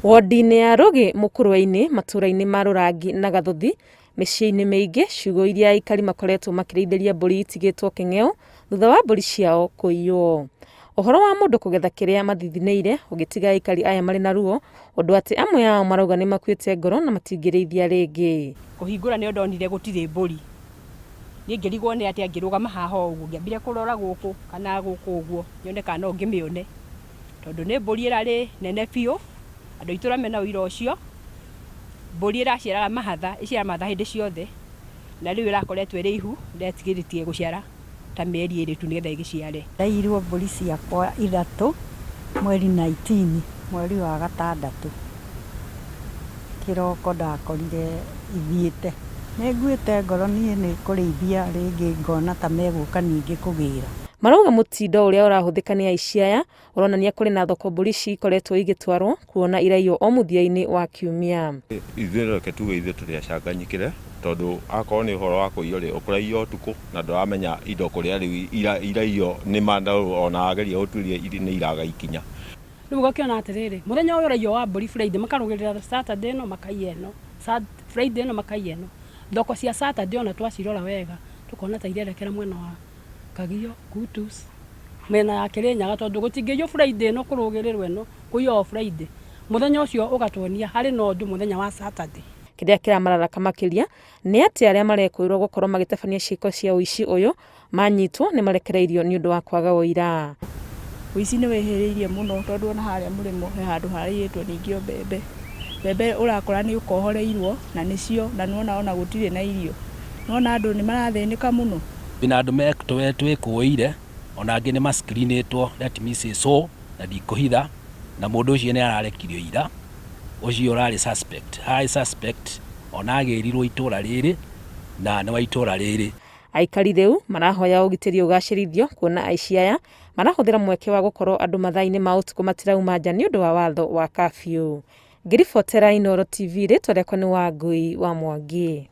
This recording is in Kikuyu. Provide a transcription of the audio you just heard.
Wondi-inĩ ya Rũgĩ Mũkũrwe-inĩ, matũũra-inĩ ma Rũrangi na Gathuthi, mĩciĩ-inĩ mĩingĩ, ciugũ iria aikari makoretwo makĩrĩithĩria mbũri itigĩtwo kĩng'eo thutha wa mbũri ciao kũiywo. Ũhoro wa mũndũ kũgetha kĩrĩa mathithinĩire ũgĩtiga aikari aya marĩ na ruo, ũndũ atĩ amwe ao marauga nĩ makuĩte ngoro na matingĩrĩithia rĩngĩ. Kũhingũra nĩyo ndonire gũtirĩ mbũri. Niĩ ngĩrigwo nĩ atĩa ngĩrũgama haha ũguo, ngĩambire kũrora gũkũ kana gũkũ ũguo nyone kana no ngĩmĩone. Tondũ nĩ mbũri ĩrarĩ nene biũ, andũ a itũra mena ũira ũcio, mbũri ĩraciaraga mahatha, ĩciaraga mahatha hĩndĩ ciothe, na rĩu ĩrakoretwo ĩrĩ ihu, ĩretigĩrĩtie gũciara ta mĩeri ĩrĩ tu nĩgetha ĩgĩciare. Ndaiirwo mbũri ciakwa ithatũ mweri 19 mweri wa gatandatũ, kĩroko ndakorire ithiĩte. Nĩ nguĩte ngoro niĩ nĩ kũrĩithia rĩngĩ ngona ta megũka ningĩ kũgĩra. Marauga mũtindo ũrĩa ũrahũthĩka nĩ aici aya ũronania kũrĩ na thoko mbũri ici ikoretwo igĩtwarwo kuona iraiywo o mũthia-inĩ wa kiumia. Ithuĩ reke tuge ithuĩ tũrĩ acanganyikĩre tondũ akorwo nĩ ũhoro wa kũiywo rĩ, ũkũraiywo ũtukũ na ndũramenya indo kũrĩa rĩu iraiywo nĩ ma ona wageria gũtuĩria nĩ iraga ikinya. Rĩu ũgakĩona atĩrĩrĩ, mũthenya ũyũ ũraiywo wa mbũri Friday, makarũgĩrĩra Saturday ĩno makaiya ĩno, Friday ĩno makaiya ĩno. Thoko cia Saturday ona twacirora wega, tũkona ta irerekera mwena wa Kagio, Kutus, mĩena ya Kĩrĩnyaga tondũ gũtingĩiywo Friday ĩno kũrũgĩrĩrwo ĩno, kũiywo o Friday. Mũthenya ũcio ũgatuonia harĩ na ũndũ mũthenya wa Saturday. Kĩrĩa kĩramararaka makĩria nĩ atĩ arĩa marekũĩrwo gũkorwo magĩtabania ciĩko cia ũici ũyũ manyitwo nĩ marekereirio nĩ ũndũ wa kwaga ũira. Ũici nĩ wĩhĩrĩirie mũno tondũ ona harĩa mũrĩmo he handũ haraiyĩtwo ningĩ o mbembe. Mbembe ũrakora nĩ ũkohoreirwo na nĩcio na nĩwona ona gũtirĩ na irio. Nĩwona andũ nĩ marathĩnĩka mũno. Kwĩna andũ twĩkũĩire ona angĩ nĩ ma screen ĩtwo let me say so na ndikũhitha na mũndũ ũcio nĩ ararekirio ira ũcio ũrarĩ suspect high suspect ona agĩrirwo itũra rĩrĩ na nĩ wa itũra rĩrĩ. Aikari rĩu marahoya ũgitĩri ũgacĩrithio kuona aici aya marahũthĩra mweke wa gũkorwo andũ mathaa-inĩ ma ũtukũ matirauma nja nĩ ũndũ wa watho wa curfew. Ngĩribotera Inooro TV rĩtwa rĩakwa nĩ Wangui wa Mwangi.